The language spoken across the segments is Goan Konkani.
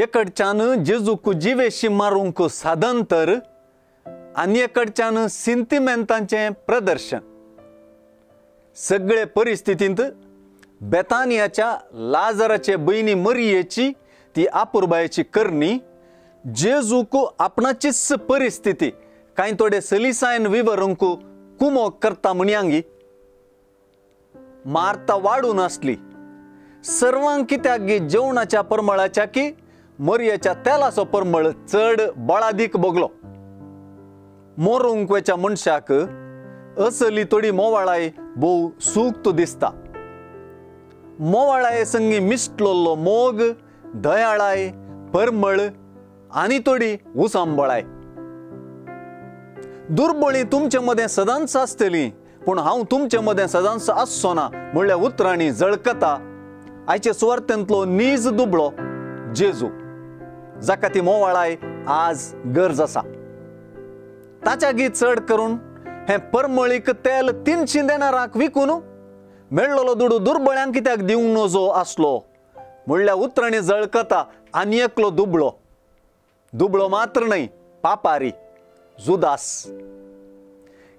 एकडच्यान जेजूक जिवेशी मारूंक साधन तर आनी एकडच्यान सिंतिमेंतांचें प्रदर्शन। सगळे परिस्थितींत बेतानियाच्या लाजराचे भयणी मरियेची ती आपुरबायेची करणी जेजूक आपणाचीच परिस्थिती कांय थोडे सलिसायन विवरूंक कुमोक करता म्हणयांगी। मार्ता वाडून आसली सर्वांक कित्याक गी जेवणाच्या परमळाच्या की मरियेच्या तेलाचो परमळ चड बळादीक भोगलो। मोरूंक वेच्या मनशाक असली थोडी मोवाळाय भोव सूक्त दिसता। मोवाळाये संगी मिसलोलो मोग, दयाळाय, परमळ आनी थोडी उसांबळाय। दुर्बळी तुमचे मदें सदांच आसतली पूण हांव तुमचे मदें सदांच आसचो ना म्हणल्या उतरांनी जळकता आयचे सुवार्थेंतलो नीज दुबळो जेजू, जाका ती मोवाळाय आज गरज आसा। ताच्या गी चड करून हें परमळीक तेल 300 देनाराक विकून मेळ्ळलो दुडू दुर्बळ्यांक कित्याक दिवंक नजो आसलो म्हणल्या उतरांनी जळकता आनी एकलो दुबळो, दुबळो मात्र न्हय पापारी जुदास,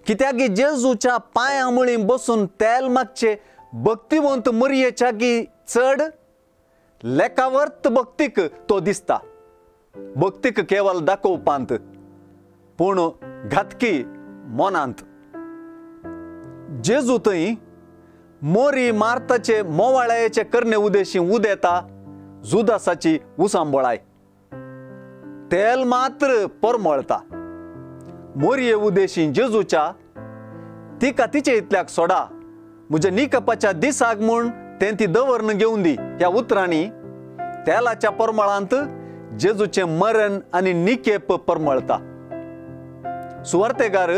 कित्याक गी जेजूच्या पांयां मुळीं बसून तेल मागचे भक्तिवंत मरियेच्या गी चड लेखावर्त भक्तीक तो दिसता। भक्तीक केवल दाखोवपांत पूण घातकी मनांत। जेजू थंय मोरी मार्ताचे मोवाळायेचे करणे उदेशी उदेता जुदासाची उसांबळाय, तेल मात्र परमळता। मोरये उदेशी जेजूच्या तिका तिचे इतल्याक सोडा म्हज्या निकपाच्या दिसाक म्हूण तें ती दवरन घेवन दी ह्या उतरांनी तेलाच्या परमळांत जेजूचें मरण आनी निकेप परमळता। सुवार्तेगार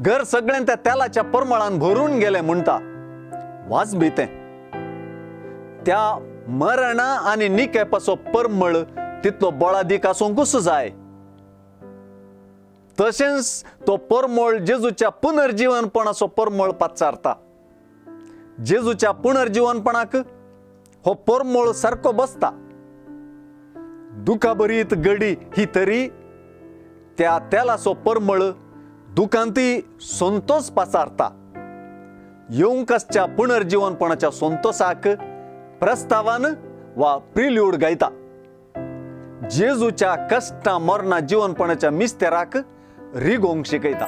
घर सगळ्यां त्या तेलाच्या परमळान भरून गेलें म्हणटा, वाजबी तें त्या मरणा आनी निकेपाचो परमळ तितलो बळादीक आसूंकूच जाय। तशेंच तो परमळ जेजूच्या पुनर्जीवनपणाचो परमळ पाचारता। जेजूच्या पुनर्जीवनपणाक हो परमळ सारको बसता। दुखाभरीत गडी ही तरी त्या तेलाचो परमळ दुखांती संतोष पाचारता। येवंक आसच्या पुनर्जीवनपणाच्या संतोषाक प्रस्तावान वा प्रिल्यूड गायता। जेजूच्या कश्टां मरणा जिवनपणाच्या मिस्तेराक रिगोवंक शिकयता।